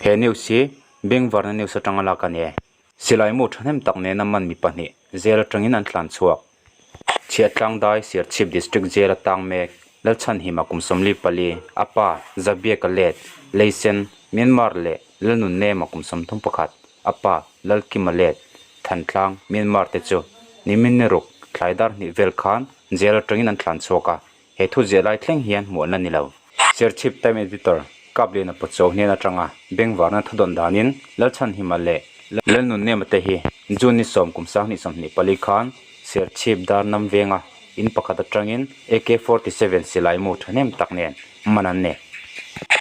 He news hi Bengvarna news atanga lak a ni e. Silai mu thahnem tak nena man mi pahnih jail atangin an tlan chhuak. Chhiahtlang Dai Serchhip District Jail a tang mek Lalchhanhima kum 44, a pa Zabiaka let, Leisen, Myanmar leh Lalnunnema kum 31, a pa Lalkima let, Thantlang, Myanmar te chu nimin ni ruk thlai dar hnih vel khan jail atangin an tlan chhuak a, he thu ziah lai thleng hian hmuh an la ni lo. Serchhip Time Editor, Kapliana Pachuau hnen atanga Bengvarna thudawn danin Lalchhanhima leh Lalnunnema te hi June ni sawm kum 2024 khan Serchhip dar nam venga in pakhat atangin AK 47 silai mu thahnem tak nen man an ni.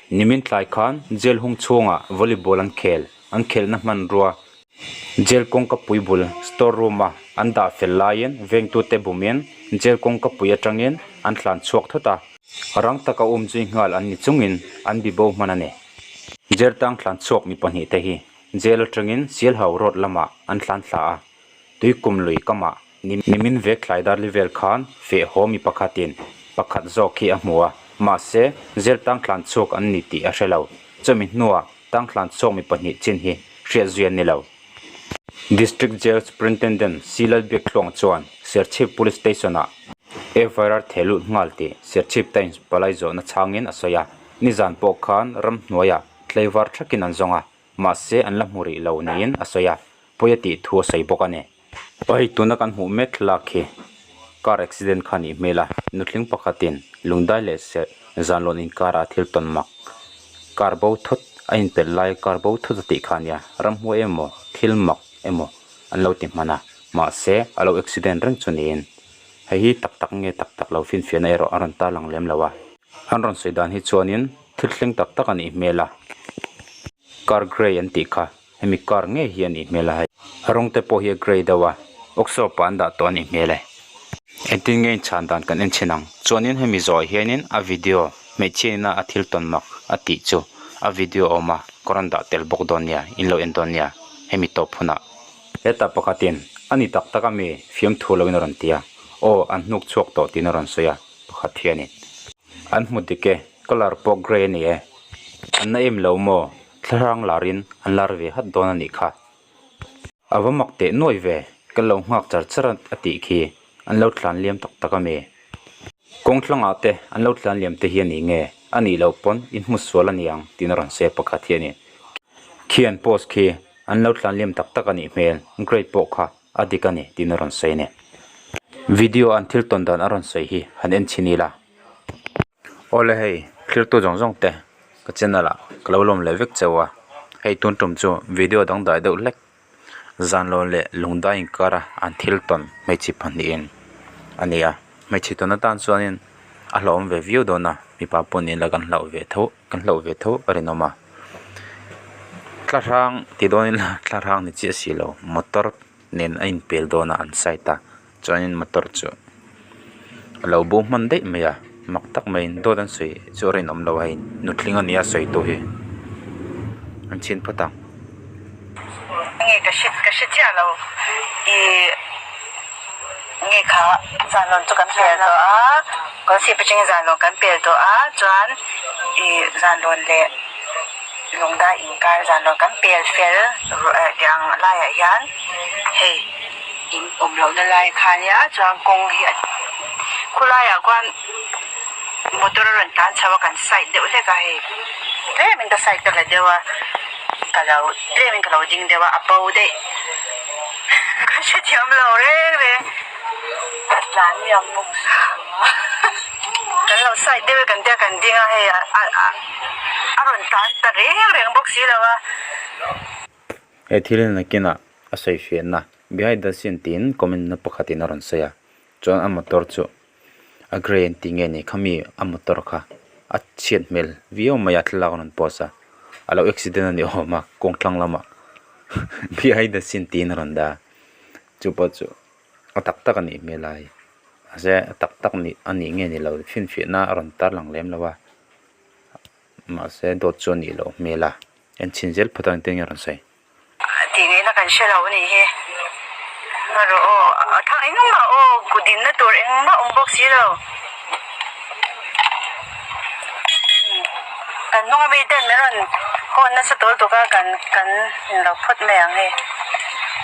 Nimin tlai khan jail hung chhungah volleyball an khel, an khelhna hmanrua Jail kawngka pui bul store room a an dah fel laiin vengtute bumin jail kawngka pui atangin an tlan chhuak thut a, rang taka um zui nghal an ni chungin an bibo hman a ni. Jail tang tlan chhuak mi pahnih te hi jail atangin Sialhau road lamah an tlan thla a, Tuikum lui kamah nimin vek thlai dar li vel khan feh haw mi pakhatin pakhat zawk hi a hmu a, mahse jail tang tlan chhuak an ni tih a hre lo. Chumi hnuah Tangthlan chhuak mi pahnih chin hi hriat zui an ni lo. District Jail Superintendent C Lalbiaktluang chuan Serchhip Police Station-ah FIR theh lut nghal tih Serchhip Times palai zawhna chhangin a sawi a. Nizan pawh khan ramhnuaiah tlaivar thakin an zawng a, mahse an la hmu rih lo niin a sawi a, pawi a tih thu a sawi bawk a ni. Hei tuna kan hmuh mek thlalak hi car accident kha a nih hmel a, nutling pakhatin lungdai leh serh zanlawn inkara thil tawn mak car bo thut a inpelh lai car bo thut a tih kha a nia, ramhmuai emaw thil mak emaw an lo ti hman a, mahse a lo accident reng chu niin hei hi tak tak nge tak tak lo finfiahna erawh a rawn tarlang lem lo a, an rawn sawi dan hi chuanin thil thleng tak tak a nih hmel a, car grey an tih kha. Hemi car ngei hi a nih hmel a hei. A rawng te pawh hi a grey deuh a, workshop ah an dah tawh a nih hmel e. Engtin nge inchhan dan kan en chhin ang? Chuanin hemi zawh hianin a video hmeichhia ina a thil tawn mak a tih chu a video a awm a, ka rawn dah tel bawk dawn nia, in lo en dawn nia hemi tawp hunah. Hetah pakhatin a ni tak tak ami fiamthu loin a rawn ti a, aw an hnuk chhuak tawh tiin a rawn sawi a, pakhat hianin. An hmu dik e, colour pawh grey a ni e. An na em lo maw? Thlarang larin an lar ve hat dawn a nih kha. A va mak teh nuai ve, ka lo nghak char char a tih khi an lo tlan liam tak tak a mi. Kawng thlangah te an lo tlan liam te hi a ni nge, a nih loh pawn in hmu sual a ni ang tiin a rawn sawi a pakhat hi a ni. Khi an post khi an lo tlan liam tak tak a nih hmel, grade pawh kha a dik a ni tiin a rawn sawi a ni. Video an thil tawn dan a rawn sawi hi han en chhin ila. Awle hei thlir tu zawng zawng te ka channel ah ka lo lawm leh vek chauh a hei tun tum chu video dang dai deuh hlek zanlawn leh lungdai inkar a an thil tawn hmeichhe pahnih in a ni a hmeichhe tawn atan chuanin a hlauhawm ve viau dawn a mipa pawh ni ila kan hlauh ve tho kan hlauh ve tho a rinawm a thlahrang ti dawn ila thlahrang ni chiah si lo motor nen a inpel dawn a an side a. Chuanin motor chu a lo bo hman daih mai a mak tak maiin dawt an sawi chu a rinawm lo a hei nutling a nia sawi tawh hi an chhin phawt ang. Nge ka hre ka hre chiah lo ih nge kha zanlawn chu kan pel tawh a kawlsip atangin zanlawn kan pel tawh a chuan ih zanlawn leh lungdai inkar zanlawn kan pel fel tih ang laiah hian hei. In awm lohna lai kha ania chuan kawng hi a khulaiah khuan motor a rawn tlan chho a kan side deuh hlek a hei tlemin ka side ka la deuh a ka lo tlemin ka lo ding deuh a a bo daih ka hrethiam lo reng reng a tlan liam bawk kan lo side deuh e kan tia kan ding a hei a a rawn tlan ta reng reng bawk si lo a. He thil hi nakinah a sawi fiahna behind the scene tiin comment na pakhatin a rawn sawi a chuan a motor chu a grey an tih nge ni khami a motor kha a chhiat hmel viau mai a thlalak a rawn post a a lo accident a ni awm a kawng thlang lamah behind the scene tiin a rawn dah a chu pawh chu a tak tak a nih hmel a hei mahse a tak tak a nih nge ni lo finfiahna a rawn tarlang lem lo a mahse dawt chu a nih loh hmel a. En chhin zel phawt a engtin nge a rawn sawi. Tih ngaihna kan hre lo a nih hi. Rawh aw, a thang engmah aw, kut dinna tur engmah awm bawk si lo. Kan hnung ami ten min rawn. Kawn nasa tul tuk a kan kan inlo phawt mai ang hei.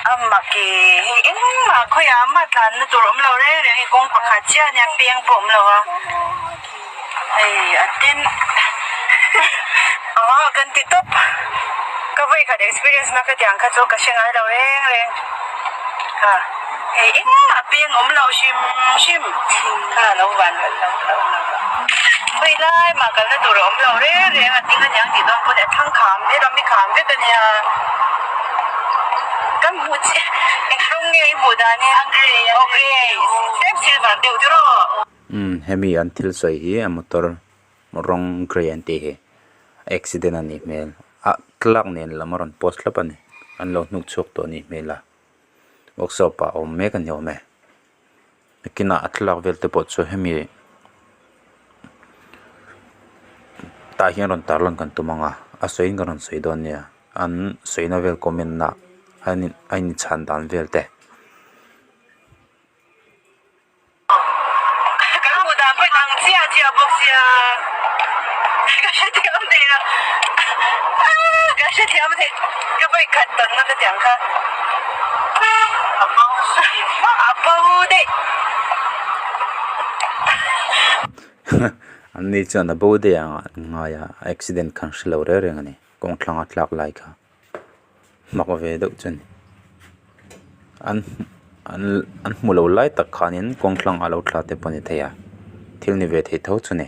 A mak i hei engmah khawiah mah tlanna tur awm lo reng reng hei kawng pakhat chiah ania peng pawh awm lo a. Hei a ten ah kan ti tawp ka vawi khat experience na ka tiang kha chu ka hre ngai lo reng reng ha hei engmah peng awm lo hrim hrim kha lo van lo lo lo khawi lai mah kalna tur a awm lo reng reng a ding aniang tih dawn pawn a thlang kham vek a mi kham vek ania kan hmuh chiah eng rawng nge i hmuh dan hi aw grey tlem silver deuh te rawh. Umm hemi an thil sawi hi a motor rawng grey an tih hi accident a nih hmel a thlalak nen lam a rawn post thlap a ni an lo hnuk chhuak tawh a nih hmel a workshop ah a awm mek a ni awm e nakinah a thlalak vel te pawh chu hemi tah hian rawn tarlan kan tum ang a a sawiin ka rawn sawi dawn nia an sawina vel comment ah a inchhan dan vel te. Kan hmuh dan pawhin ang chiah chiah bawk sia ka hrethiam thei lo ka hrethiam thei ka vawi khat tawnna ka tiang kha a bo a bo daih. An ni chuan a bo daih ang a ngai a accident khan hre lo reng reng a ni kawng thlanga tlak lai kha. Mak ve deuh chu a ni an an an hmu lo lai tak khanin kawng tlang a lo thla te pawh a ni thei a thil ni ve thei tho chu a ni.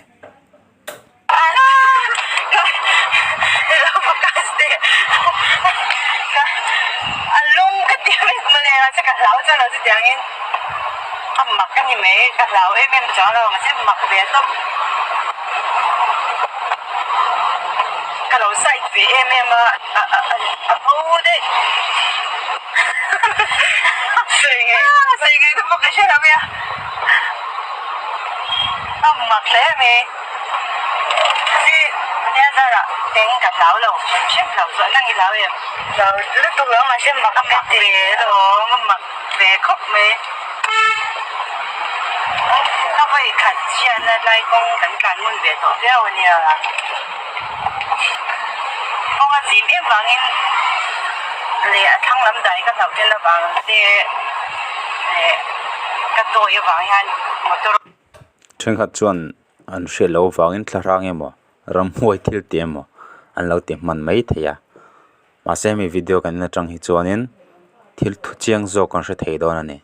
A bo daih sawi ngei sawi ngei te pawh ka hre lo mai a a mak hle mai si nia zarah eng ka hlau lo hrim hrim hlau chu a nang i hlau em hlau lutuk lo mahse mak ka ti ve alawm a mak ve khawp mai ka vawi khat chhiatna lai kawng kan tlan ngun ve tawh viau a nia. Kawng a zim em vangin leh a thlang lam dai ka hlauh then avang te leh ka dawi avang hian motor. Thenkhat chuan an hriat loh avangin thla hrang emaw ramhuai thil tih emaw an lo ti hman mai thei a mahse hemi video kan en atang hi chuanin thil thu chiang zawk kan hre thei dawn a ni.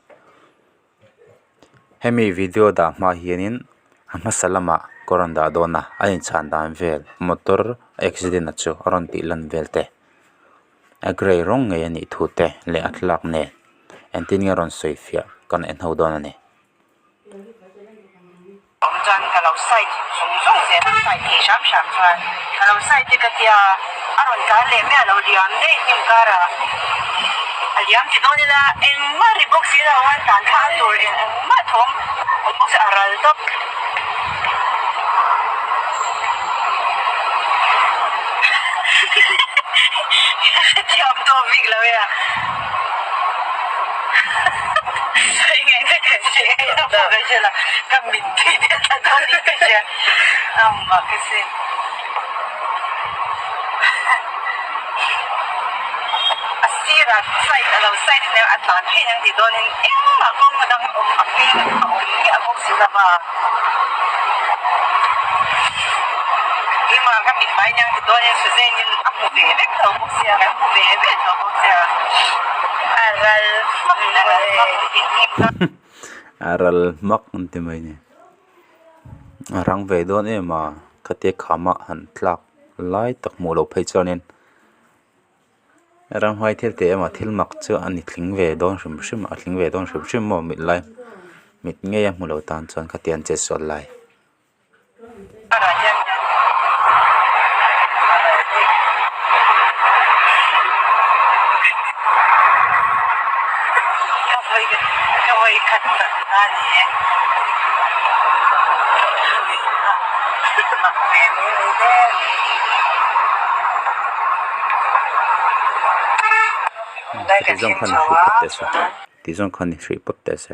Hemi video dah hma hianin a hmasa lamah ka rawn dah dawn a a inchhan dan vel motor accident a chu a rawn tih lan vel te a gray rawng ngei a nih thu te leh a thlalak nen engtin nge a rawn sawi fiah kan en ho dawn a ni. Awm chuan ka lo side zung zung zel a, side thei hram hram chuan ka lo side te ka tia a rawn tlan leh miah lo liam daih hnim karah a liam ti dawn ila engmah ri bawk si lo a tlan thla tur eng engmah thawm awm bawk si a ral tawp. Hrethiam tawh bik lo e a. A ral hmak an ti mai ni a rang ve dawn em a khatia khama han tlak lai tak hmuh loh phei chuanin ramhuai thil tih emaw thil mak chu a ni tling ve dawn hrim hrim a tling ve dawn hrim hrim maw mit lai mit ngei a hmu lo tan chuan khatia an chetsual lai. Ti zawng khan i hrih pawt teh se ti zawng khan i hrih pawt teh se.